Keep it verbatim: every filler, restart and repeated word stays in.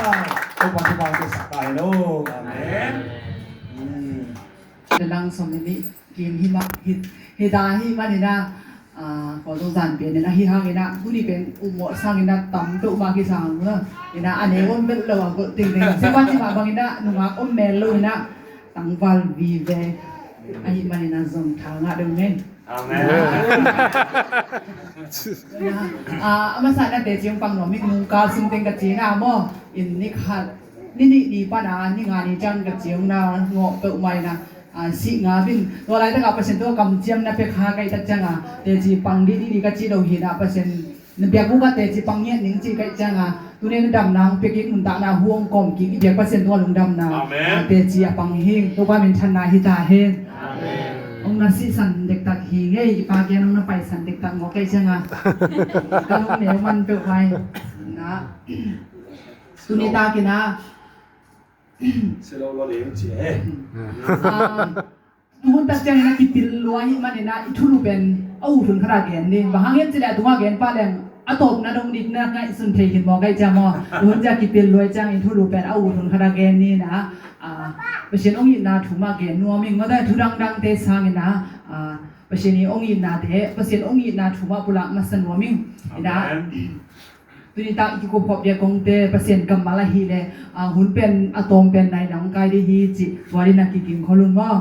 Topa thupha hong pia sak ta hen aw. Amen. Amen. Amen. Lelang sawm le nih kim hi mah hi, hi ta hi manin ah, ah, Kawlzong zan pen in ah hi hangin ah, tuni pen umawh sangin ah tam peuhmah kisang uh. In ah a nei om vet lo a golh tengteng. Sipa cimah bangin ah nungak om mel lo in ah tangval vive ahi manin ah zong tha ngah deuh ing. Amen. Ah, a masa in ah teci hong pang nuam ing, nungkal sung teng ka ci in ah maw. In ni khat, ni nih ni pan a, ni nga ni ciang ka ci hong na ngawh peuhmah in ah, ah, sih ngap in. Tua laitak ah Pasian tungah kamciam na pia kha ka hih tak ciang a, teci pang dih dih dih ka ci lo hi in ah, Pasian na biak uh ka teci pang ngiat ning ci ka hih ciang a, tuni na damna hong pia kik, nuntakna hu hong kawm kik, i biak Pasian tungah lungdamna. Amen. Ah, teci a pang hi, Topa minthanna hi ta hen. Amen. Hong na sihsan dektak hi ngei, i pa kiang hong na paisan dektak ngawh ka hih ciang a, ka lung neu man peuhmah in ah. Tuni takin ah, si lo lo leng ci e. Ah, tuhun tak ciangin ah kipil lua hi manin ah i thulu pen a ut hun khat a gen ni. Bang hang hiam cih leh a tungah gen pah leng a tawpna dong dik na ngaihsun thei khin maw ka hih ciang maw. Tuhun ciang kipil lua hi ciangin thulu pen a ut hun khat a gen ni in ah, ah, Pasian hong itna thu mah gen nuam ing. Mawtaw thu dangdangte sangin ah, ah, Pasian i hong itnate, Pasian hong itna thu mah pulak masa nuam ing. In ah, amen. Tuni tak i kikup khop dia kongte Pasian kammal ahih leh, ah, hun pen a tawm pen nai nang kai dih hi cih tua dih na kikim khol un maw.